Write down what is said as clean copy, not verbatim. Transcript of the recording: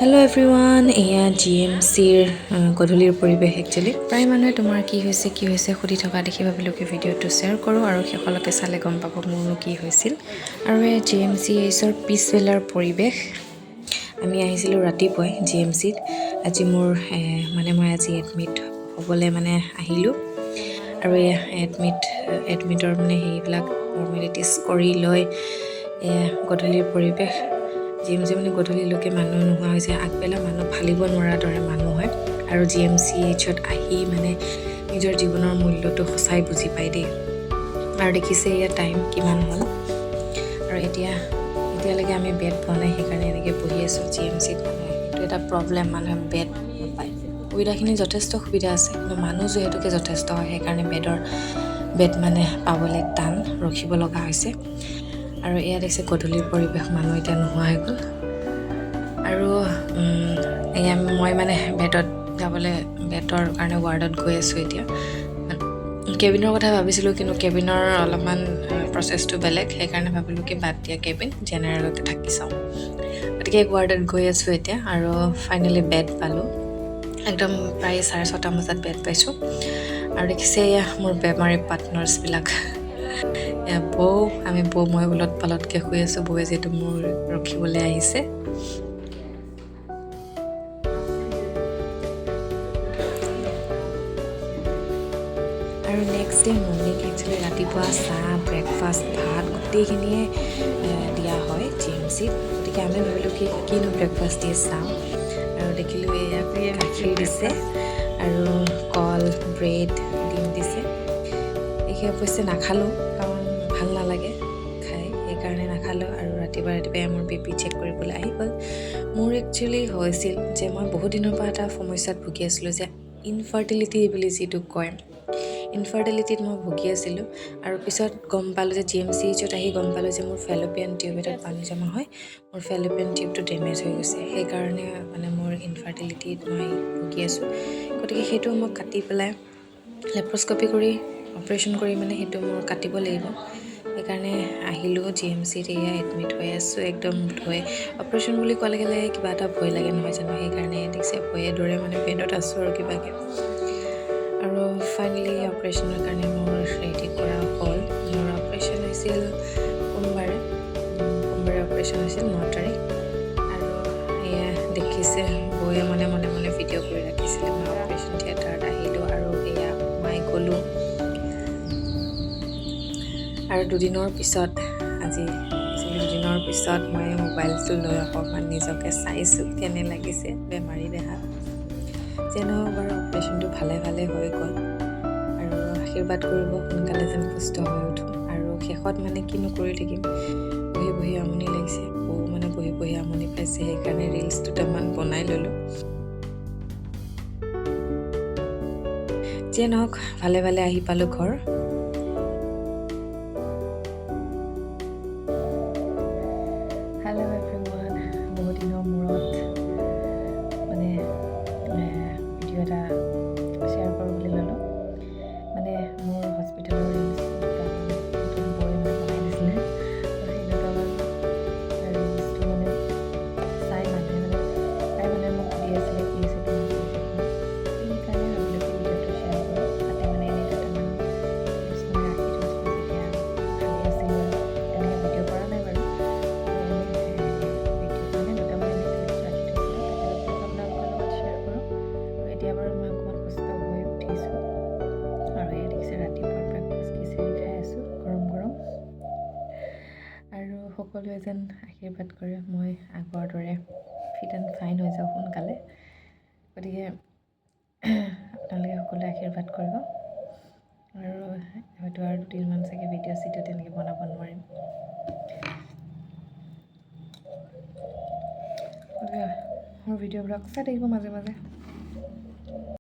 Hello' everyone, এয়া জিএমচিৰ গধূলিৰ পৰিৱেশ। একচুৱেলি প্ৰায় মানুহে তোমাৰ কি হৈছে কি হৈছে সুধি থকা দেখি ভাবিলোঁ কি ভিডিঅ'টো শ্বেয়াৰ কৰোঁ আৰু শেষলৈকে চালে গম পাব মোৰনো কি হৈছিল। আৰু এই জিএমচিএইচৰ পিছবেলাৰ পৰিৱেশ। আমি আহিছিলোঁ ৰাতিপুৱাই জিএমচিত। আজি মোৰ মানে মই আজি এডমিট হ'বলৈ মানে আহিলোঁ আৰু এয়া এডমিটৰ মানে সেইবিলাক ফৰ্মেলিটিছ কৰি লৈ এয়া গধূলিৰ পৰিৱেশ। জিএমচি মানে গধূলিলৈকে মানুহ নোহোৱা হৈছে। আগবেলা মানুহ ফালিব নোৱাৰাৰ দৰে মানুহ হয় আৰু জিএমচিএইচত আহি মানে নিজৰ জীৱনৰ মূল্যটো সঁচাই বুজি পায় দেই। আৰু দেখিছে, এয়া টাইম কিমান হ'ল আৰু এতিয়ালৈকে আমি বেড পোৱা নাই, সেইকাৰণে এনেকৈ বহি আছোঁ। জিএমচিত মানে এইটো এটা প্ৰব্লেম, মানুহে বেড নাপায়। সুবিধাখিনি যথেষ্ট সুবিধা আছে, কিন্তু মানুহ যিহেতুকে যথেষ্ট হয়, সেইকাৰণে বেড মানে পাবলৈ টান, ৰখিব লগা হৈছে। আৰু এয়া দেখিছে গধূলিৰ পৰিৱেশ, মানুহ এতিয়া নোহোৱা হৈ গ'ল। আৰু এয়া মই মানে বেডত যাবলৈ, বেডৰ কাৰণে ৱাৰ্ডত গৈ আছোঁ। এতিয়া কেবিনৰ কথা ভাবিছিলোঁ, কিন্তু কেবিনৰ অলপমান প্ৰচেছটো বেলেগ, সেইকাৰণে ভাবিলোঁ কি বাদ দিয়া কেবিন, জেনেৰেলতে থাকি চাওঁ। গতিকে ৱাৰ্ডত গৈ আছোঁ এতিয়া আৰু ফাইনেলি বেড পালোঁ। একদম প্ৰায় 6:30 বজাত বেড পাইছোঁ। আৰু দেখিছে, এয়া মোৰ বেমাৰী পাৰ্টনাৰ্ছবিলাক। এয়া বৌ, আমি বৌ মই ওলট পালটকৈ শুই আছোঁ, বৌয়ে যিহেতু মোৰ ৰখিবলৈ আহিছে। আৰু নেক্সট ডে মৰ্ণিং, একচুৱেলি ৰাতিপুৱা চাহ, ব্ৰেকফাষ্ট, ভাত গোটেইখিনিয়ে দিয়া হয় জিএমচিত। গতিকে আমি ভাবিলোঁ কি কিনো ব্ৰেকফাষ্ট দিয়ে চাওঁ। আৰু দেখিলোঁ এয়া গাখীৰ দিছে আৰু কল, ব্ৰেড, ডিম দিছে। এইখিনি অৱশ্যে নাখালোঁ, কাৰণ ভাল নালাগে খাই, সেইকাৰণে নাখালোঁ। আৰু ৰাতিপুৱা ৰাতিপুৱাই মোৰ বিপি চেক কৰিবলৈ আহি গ'ল। মোৰ একচুৱেলি হৈছিল যে মই বহুত দিনৰ পৰা এটা সমস্যাত ভুগি আছিলোঁ যে ইনফাৰ্টিলিটি বুলি যিটো কয়, ইনফাৰ্টিলিটিত মই ভুগি আছিলোঁ। আৰু পিছত গম পালোঁ যে জিএমচিএইচত আহি গম পালোঁ যে মোৰ ফেলোপিয়ান টিউব এটাত পানী জমা হয়, মোৰ ফেলোপিয়ান টিউবটো ডেমেজ হৈ গৈছে, সেইকাৰণে মানে মোৰ ইনফাৰ্টিলিটিত মই ভুগি আছোঁ। গতিকে সেইটো মই কাটি পেলাই, লেপ্ৰস্কপি কৰি, অপাৰেশ্যন কৰি মানে সেইটো মোৰ কাটিব লাগিব। সেইকাৰণে আহিলোঁ জিএমচিত। এয়া এডমিট হৈ আছোঁ। একদম ভয়, অপাৰেশ্যন বুলি কোৱাৰ লগে লগে কিবা এটা ভয় লাগে নহয় জানো? সেইকাৰণে দেখিছে ভয়ে দৰে মানে বেডত আছোঁ আৰু কিবাকৈ। আৰু ফাইনেলি অপাৰেশ্যনৰ কাৰণে মোৰ ৰেডি কৰা হ'ল। মোৰ অপাৰেশ্যন হৈছিল সোমবাৰে। সোমবাৰে অপাৰেশ্যন হৈছিল, 9 তাৰিখ। আৰু এয়া দেখিছে, বৌয়ে মানে মনে মনে ভিডিঅ' কৰি ৰাখিছিলে। মই অপাৰেশ্যন থিয়েটাৰত আহিলোঁ আৰু এয়া সোমাই গ'লোঁ। আৰু দুদিনৰ পিছত আজি, দুদিনৰ পিছত মই মোবাইলটো লৈ অকণমান নিজকে চাইছোঁ, কেনে লাগিছে বেমাৰী দেহা। যে নহওক বাৰু, অপাৰেশ্যনটো ভালে ভালে হৈ গ'ল। আৰু আশীৰ্বাদ কৰিব, সোনকালে যেন সুস্থ হৈ উঠোঁ। আৰু শেষত মানে কিনো কৰি থাকিম, বহি বহি আমনি লাগিছে। বৌ মানে বহি বহি আমনি পাইছে, সেইকাৰণে ৰিলচ দুটামান বনাই ল'লোঁ। যিয়ে নহওক, ভালে ভালে আহি পালোঁ ঘৰ। হেল্ল' এভৰিৱান, বহুত দিনৰ মূৰত মানে ভিডিঅ' এটা শ্বেয়াৰ কৰোঁ বুলি ল'লোঁ। মানে মোৰ হস্পিটেলৰ ৰিলচ দুটামান নতুন বৌয়ে মানে বনাই দিছিলে। তো সেই দুটামান ৰিলচটো মানে চাই মানুহে মানে প্ৰায় মানুহে মোক সুধি আছিলে, কি হৈছে তোমাৰ, কি হৈছে তোমাৰ। সেইকাৰণে ভাবিলোঁ কি ভিডিঅ'টো শ্বেয়াৰ কৰোঁ। তাতে মানে এনেই দুটামান ক্লিপছ মানে ৰাখি থৈছিলোঁ, যেতিয়া ভালেই আছিলোঁ আৰু তেনেকৈ ভিডিঅ' কৰা নাই বাৰু। ভিডিঅ' মানে দুটামান এনেই ক্লিপছ ৰাখি থৈছিলোঁ, তাকে ভাবিলোঁ আপোনালোকৰ লগত শ্বেয়াৰ কৰোঁ। আৰু এতিয়া বাৰু মই অকণমান সুস্থ হৈ উঠিছোঁ। আৰু এয়া দেখিছে, ৰাতিপুৱা ব্ৰেকফাষ্ট খিচিৰি খাই আছোঁ গৰম গৰম। আৰু সকলোৱে যেন আশীৰ্বাদ কৰে, মই আগৰ দৰে ফিট এণ্ড ফাইন হৈ যাওঁ সোনকালে। গতিকে আপোনালোকে সকলোৱে আশীৰ্বাদ কৰিব। আৰু হয়তো আৰু দুদিনমান চাগে ভিডিঅ' চিডিঅ' তেনেকৈ বনাব নোৱাৰিম। গতিকে মোৰ ভিডিঅ'বিলাক চাই থাকিব মাজে মাজে।